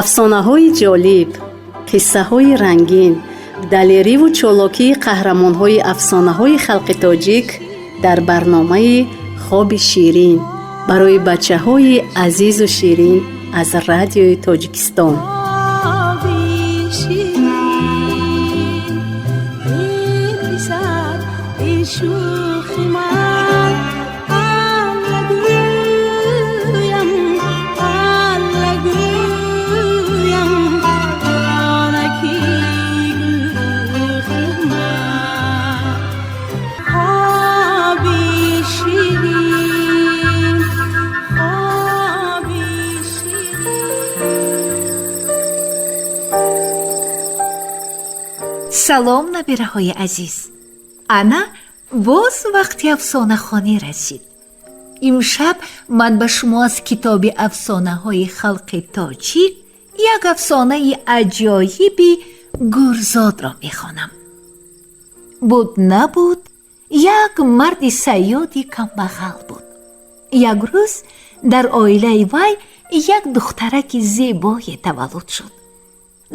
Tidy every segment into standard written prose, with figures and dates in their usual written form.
Афсонаҳои ҷолиб, қиссаҳои рангин, далериву чолокии қаҳрамонҳои афсонаҳои халқи тоҷик дар барномаи «Хоби ширин» барои бачаҳои азизу ширин аз Радиои Тоҷикистон. Хоби ширин, эй писар, эй шӯхи ман, Алла гӯям, Алла гӯям, ҷонаки гулрухи ман. Хоби ширин, хоби ширин. Салом, набираҳои азиз! Ана боз вақти афсонахонӣ расид. Имшаб ман ба шумо аз китоби афсонаҳои халқи тоҷик як афсонаи аҷоиби Гурзодро мехонам. Буд, набуд, як марди сайёди камбағал буд. Як рӯз дар оилаи вай як духтараки зебое таваллуд шуд.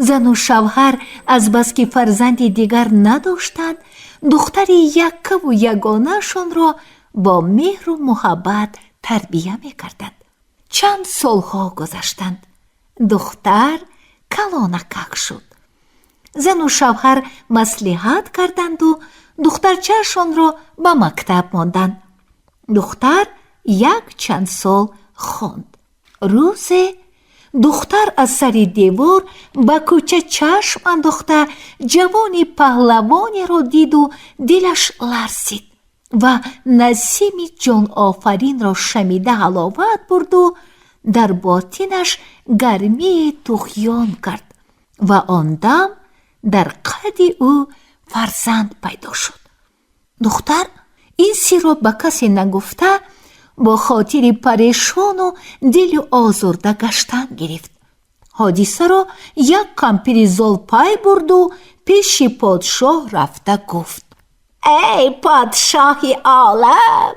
Зану шавҳар азбаски фарзанди дигар надоштанд, духтари яккаву ягонаашонро бо меҳру муҳаббат тарбия мекарданд. Чанд солҳо гузаштанд, духтар калонакак шуд. Зану шавҳар маслиҳат карданду духтарчаашонро ба мактаб монданд. Духтар як чанд сол хонд. Рӯзе духтар аз сари девор ба кӯча чашм андохта, ҷавони паҳлавонеро диду дилаш ларзид ва насими ҷонофаринро шамида ҳаловат бурду дар ботинаш гармии туғён кард ва он дам дар қади ӯ фарзанд пайдо шуд. Духтар ин сирро ба касе нагуфта, бо хотири парешону дили озурда гаштан гирифт. Ҳодисаро як кампири зол пай бурду пеши подшоҳ рафта гуфт: «Эй подшоҳи олам,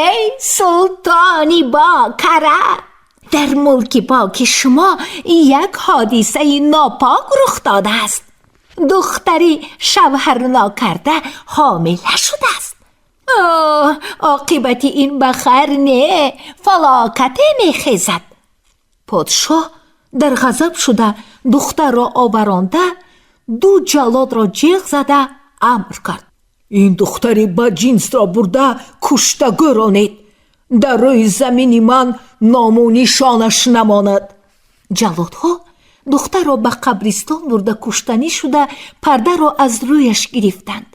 эй султони бокара, дар мулки поки шумо як ҳодисаи нопок рух додааст. Духтари шавҳарнокарда ҳомила шудааст. Оқибати ин ба хайр не, фалокате мехезад». Подшоҳ дар ғазаб шуда, духтарро оваронда, ду ҷаллодро ҷеғ зада амр кард: «Ин духтари баҷинсро бурда кушта гӯронед, дар рӯи замини ман ному нишонаш намонад». Ҷаллодҳо духтарро ба қабристон бурда куштанӣ шуда, пардаро аз рӯяш гирифтанд.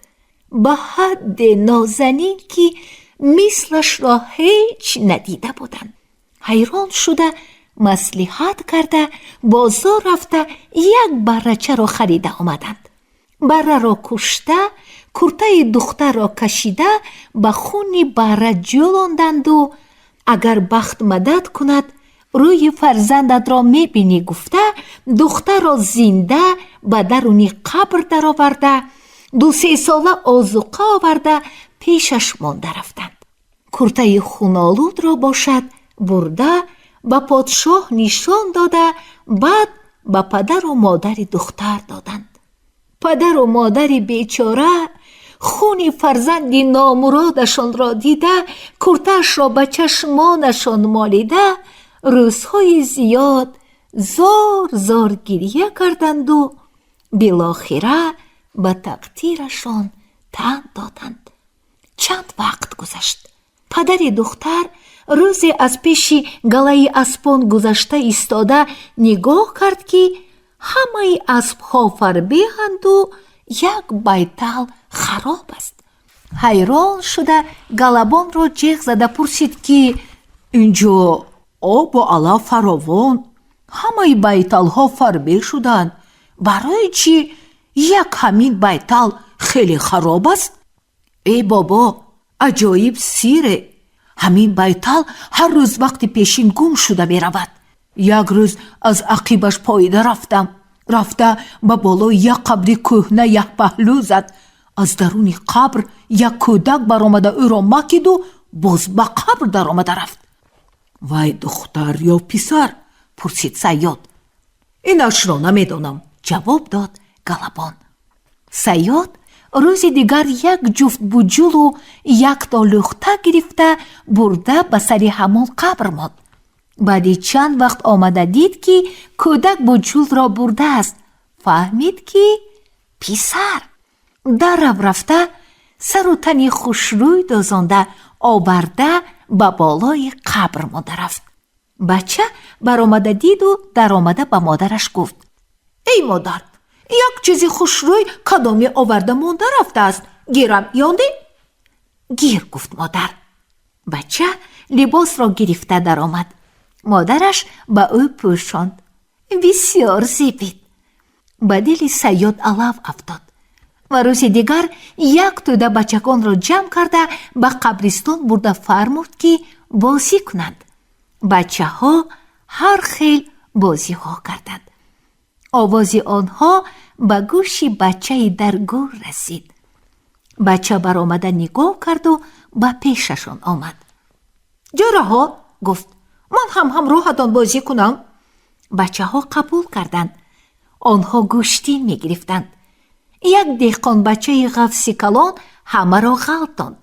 Ба ҳадде нозанин, ки мислашро ҳеҷ надида буданд. Ҳайрон шуда, маслиҳат карда, бозор рафта, як баррачаро харида омаданд. Барраро кушта, куртаи духтарро кашида, ба хуни барра ҷӯлонданду «Агар бахт мадад кунад, рӯи фарзандатро мебинӣ» гуфта, духтарро зинда ба даруни қабр дароварда, ду-сесола озуқа оварда, пешаш монда рафтанд. Куртаи хунолудро бошад, бурда ба подшоҳ нишон дода, баъд ба падару модари духтар доданд. Падару модари бечора хуни фарзанди номуродашонро дида, куртаашро ба чашмонашон молида, рӯзҳои зиёд зор зор гирья карданду билохира ба тақдирашон тан доданд. Чанд вақт гузашт. Падари духтар рӯзе аз пеши галаи аспон гузашта истода, нигоҳ кард, ки ҳамаи аспҳо фарбеҳанду як байтал хароб аст. Ҳайрон шуда, галабонро ҷеғ зада пурсид, ки «Инҷо обу алаф фаровон, ҳамаи байталҳо фарбеҳ шуданд, барои чӣ як ҳамин байтал хеле хароб аст?» «Э бобо, аҷоиб сире! Ҳамин байтал ҳар рӯз вақти пешин гум шуда меравад. Як рӯз аз ақибаш поида рафтам. Рафта ба болои як қабри кӯҳна як паҳлӯ зад. Аз даруни қабр як кӯдак баромада, ӯро макиду боз ба қабр даромада рафт». «Вай духтар ё писар?» пурсид сайёд. Инашро намедонам, ҷавоб дод галабон. Саёд рӯзи дигар як ҷуфт буҷулу якто лӯхта гирифта бурда ба сари ҳамон қабр монд. Баъди чанд вақт омада дид, ки кӯдак буҷулро бурдааст. Фаҳмид, ки писар. Даррав рафта, сару тани хушрӯй дӯзонда оварда, ба болои қабр монда рафт. Бача баромада диду даромада ба модараш гуфт: «Эй модар, як чизи хушрӯй кадоме оварда монда рафтааст, гирам ё не?» «Гир», гуфт модар. Бача либосро гирифта даромад. Модараш ба ӯ пӯшонд. Бисёр зебид. Ба дили Саёд алав афтод ва рӯзи дигар як тӯда бачагонро ҷамъ карда, ба қабристон бурда фармуд, ки бозӣ кунанд. Бачаҳо ҳар хел бозиҳо карданд. Овози онҳо ба гӯши бачаи дар гӯр расид. Бача баромада нигоҳ карду ба пешашон омад. «Ҷараҳо», гуфт, «ман ҳам ҳамроҳатон бозӣ кунам». Бачаҳо қабул карданд. Онҳо гӯштин мегирифтанд. Як деҳқонбачаи ғафси калон ҳамаро ғалтонд.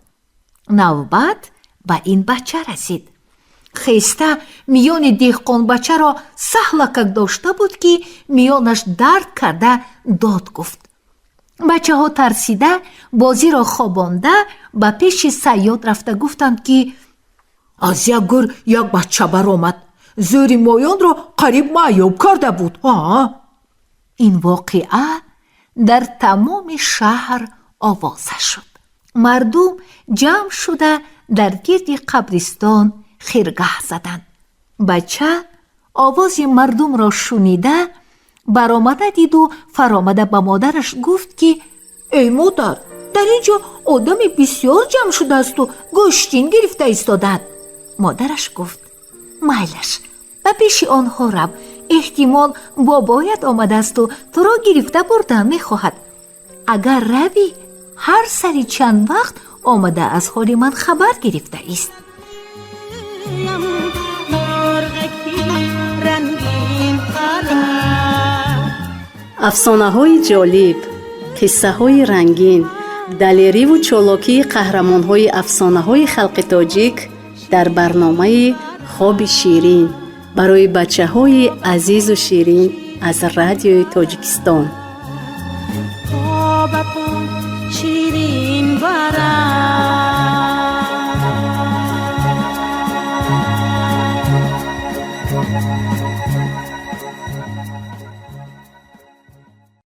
Навбат ба ин бача расид. Хеста миёни деҳқонбачаро саҳлакак дошта буд, ки миёнаш дард карда дод гуфт. Бачаҳо тарсида, бозиро хобонда, ба пеши Саёд рафта гуфтанд, ки «Аз як гӯр як бача баромад, зӯри моёнро қариб маъюб карда буд». Ин воқеа дар тамоми шаҳр овоза шуд. Мардум ҷамъ шуда, дар гирди қабристон хиргаҳ заданд. Бача овози мардумро шунида баромада диду фаромада ба модараш гуфт, ки «Эй модар, дар ин ҷо одами бисёр ҷамъ шудаасту гӯштин гирифта истодаанд». Модараш гуфт: «Майлаш, ба пеши онҳо рав, эҳтимол бобоят омадаасту туро гирифта бурдан мехоҳад. Агар равӣ, ҳар сари чанд вақт омада аз ҳоли ман хабар гирифта ист». Мурғаки рангин парад. Афсонаҳои ҷолиб, қиссаҳои рангин, далериву чолокии қаҳрамонҳои афсонаҳои халқи тоҷик дар барномаи «Хоби ширин» барои бачаҳои азизу ширин аз Радиои Тоҷикистон. Хобатон ширин барад.